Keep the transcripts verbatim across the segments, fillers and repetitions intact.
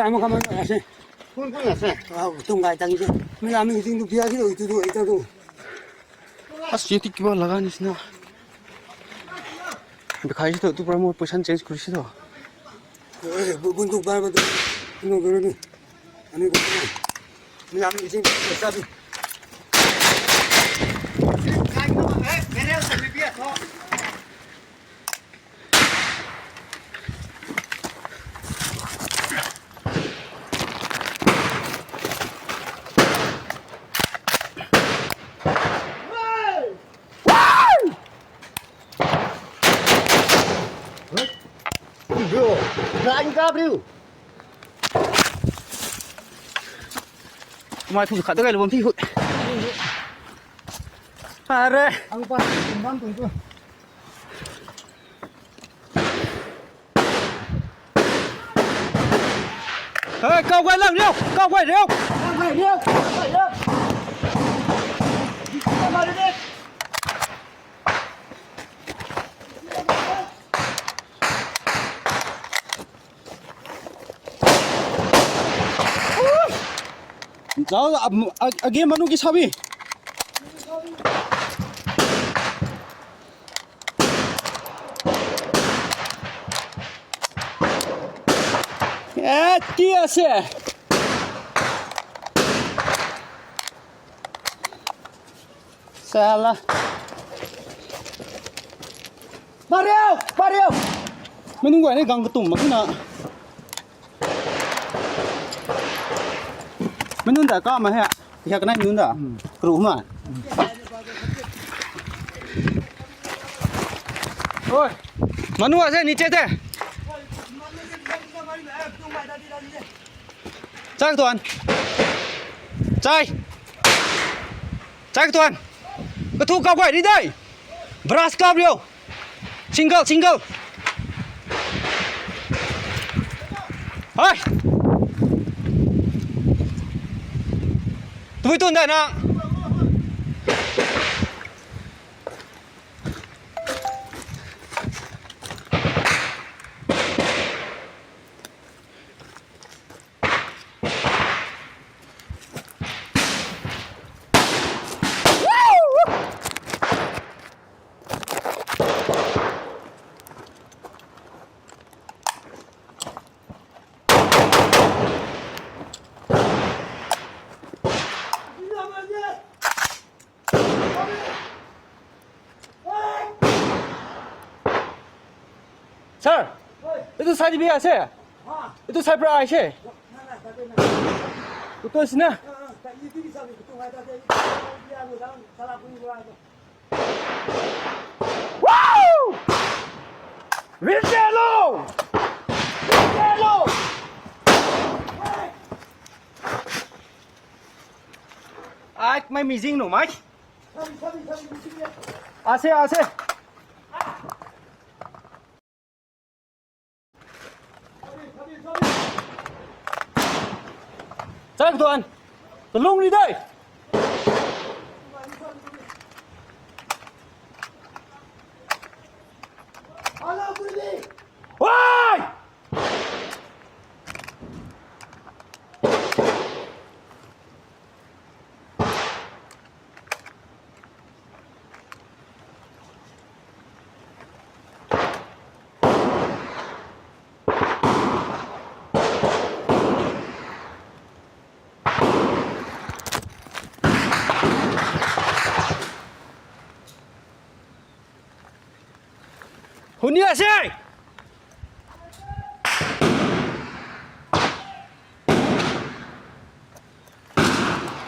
Koi ama kamang ase. Kun kun ase. Wow, tung gai tang je. Mi la mi ting tu pia ki tu tu tu tu. As ye tik kiba laga ni sina. Bikhai si tu tu promo position change kuri si tu. Eh, bu- buntuk bar ba tu. Ano guru ni. Ani guru ni. Mi la mi ting tu sa tu. Bro, line kap riu. Mai thu khat da kai lo bam thi hu. Are. Ang pa bam tu tu. Hey, kau guay lang riu, kau guay riu. Kau guay riu, kau guay riu. Zau a, a, a game manu ki sabi. Eh, ti ase. Sala. Mario, Mario. Menu guay ni gang katum mak na. Menu da ka ma he. Kya kana menu da. Kru ma. Oi. Manu ase niche te. Chai tuan. Chai. Chai tuan. Kathu kau guay ri dai. Brush kap riu. Single, single. Hai. Tui tun dai na. Sir, itu sai di bia se. Itu sai pra ai se. Itu sina. Wow! Rinjalo! Rinjalo! Ai, mai mizing no, mai. Ase, ase. Chak tuan. Talung ni dai. Wai! Huni ase!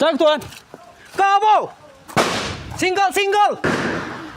Chak tuan. Kabo! Single, single!